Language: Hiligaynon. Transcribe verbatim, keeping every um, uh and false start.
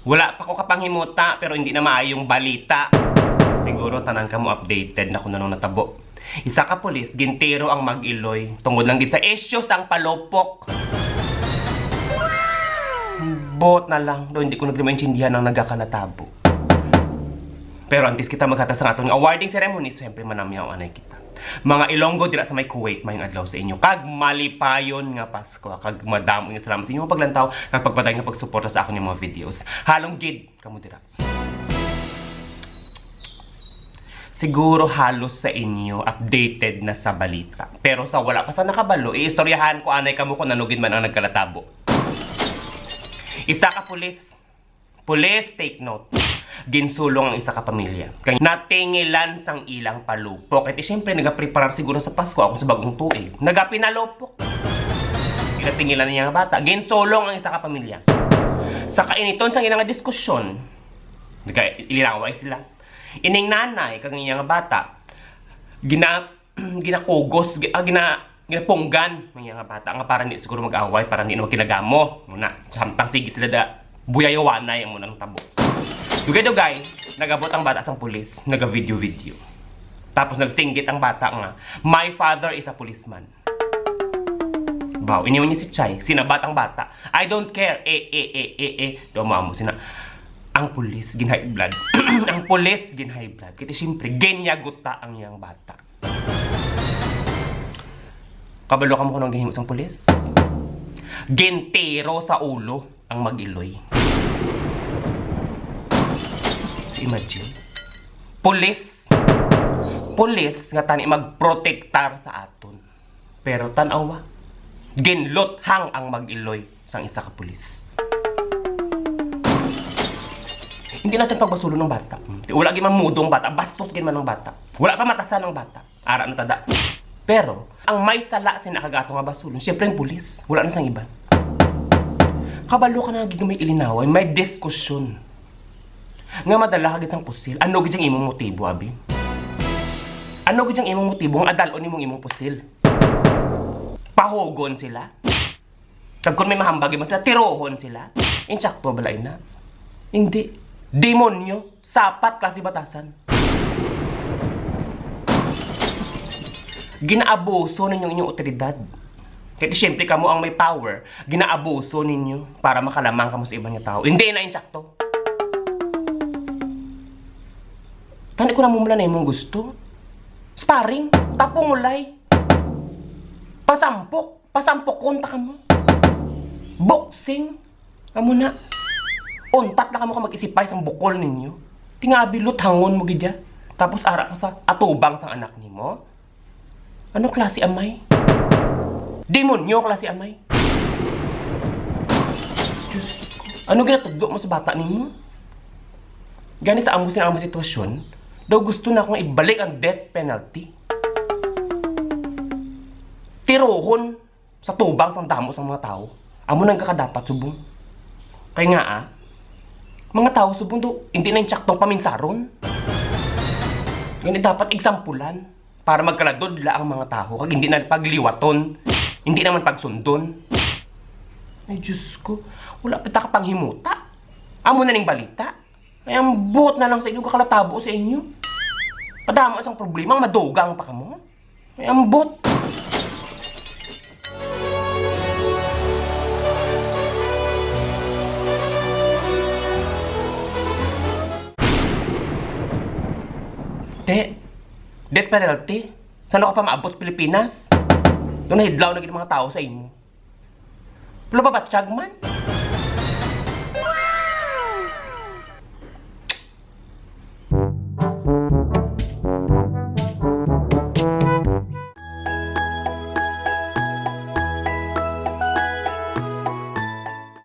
Wala pa ko kapanghimuta, pero hindi na maayong balita. Siguro tanan kamo updated na kung anong natabo. Isa ka pulis gintiro ang mag-iloy tungod lang gid sa isyu sang palupok. Buot na lang, do hindi ko nagmaintindihan ang nagakalatabo. Pero antes kita maghatag sa aton nga awarding ceremony, siyempre manamyaw anay kita. Mga Ilonggo dira sa may Kuwait, mayong adlaw sa inyo. Kag malipayon nga Pasko, kag madamo nga salamat sa inyong paglantaw, kag pagpadayon nga pagsuporta sa akon nga mga videos. Halong gid kamo dira. Siguro halos sa inyo updated na sa balita. Pero sa wala pa sa nakabalo, iistoryahan ko anay kamo kung ano gid man ang nagkalatabo. Isa ka pulis, police, take note. Ginsulong ang isa ka pamilya. Kay natingilan sang ilang palupok. Kay siyempre, nagapreparar siguro sa Pasko, akong sa bagong tuig. Nagapinalupok. Ginatingilan niya nga bata. Ginsulong ang isa ka pamilya. Sa kainiton sang ilang nga diskusyon, nagailinaway sila. Ining nanay, kag iya nga bata, gina ginakugos, gi-, ah, gina-, ginapunggan ang iya nga bata nga para di siguro mag-away, para di na magkinagamo. Muna, samtang sige sila da, buyayawanay ang munang tabo. Dugay-dugay, nagabot ang bata sang pulis, nagavideo-video. Tapos nagsinggit ang bata nga, "My father is a policeman." Baw, inyo niya si Chay, sinabat ang bata. "I don't care, eh, eh, eh, eh, eh." Daw mo amo sina, ang pulis, gin-high blood. Ang pulis, gin-high blood. Kaya siyempre, ginyaguta ang iyang bata. Kabalo ka mo kung anong ginhimo sang pulis? Gintiro sa ulo ang mag-iloy. Imagine. Pulis. Pulis nga tani magprotektar sa aton. Pero tan-awa, ginluthang ang mag-iloy sang isa ka pulis. Hindi natin pagbasulon ng bata. Wala gid man mudo ang bata, bastos gid man ang bata. Wala pa matasan ang bata. Ara na tada. Pero, ang may sala sina kag ato nga basulon, siyempre ang pulis. Wala na sang iban. Kabalo ka na gid nga may ilinaway, may diskusyon. Nga madala ka gid sang pusil. Ano gid ang imong motibo, abi? Ano gid ang imong motibo nga adalon nimo ang imong pusil? Pahugon sila? Kag kung may mahambal gid man sila, tirohon sila? Insakto bala ina? Hindi. Demonyo. Sapat klase batasan. Ginaabuso ninyo inyong otoridad. Kaya siyempre kamo ang may power, ginaabuso ninyo para makalamang kamo sa iban nga tao. Hindi na insakto. Tani ko na mo mula na imong gusto. Sparring, tapong ulay. Pasampok, pasampokon ta kamo. Boxing, amo na. Untat na kamo ka mag-isipay sang bukol ninyo. Tingabi luthangon mo gid ya. Tapos ara ka sa atubang sang anak nimo. Ano klase amay? Demonyo klase amay. Diyos ko. Ano ginatudlo mo sa bata nimo? Gani sa amo sina ang sitwasyon, daw gusto na akong ibalik ang death penalty. Tirohon sa tubang sang damo sang mga tawo. Amo nang kakadapat subong. Kay nga, ah, mga tawo subong to, hindi na insaktong paminsaron. Gani dapat example-an para magkaladudla ang mga tawo kag hindi na pagliwaton, hindi naman pagsundon. Ay, Diyos ko, wala pa ta kapanghimuta. Amo na ning balita. Ay, ambot na lang sa inyong kakalatabo sa inyo. Padamo sang problema, ang madugang pa kamo. Ay, ambot. Te, death penalty? Saan ako pa maabot sa Pilipinas? Doon nahidlaw na gid ang mga tao sa imo. Wala ba batsyag man?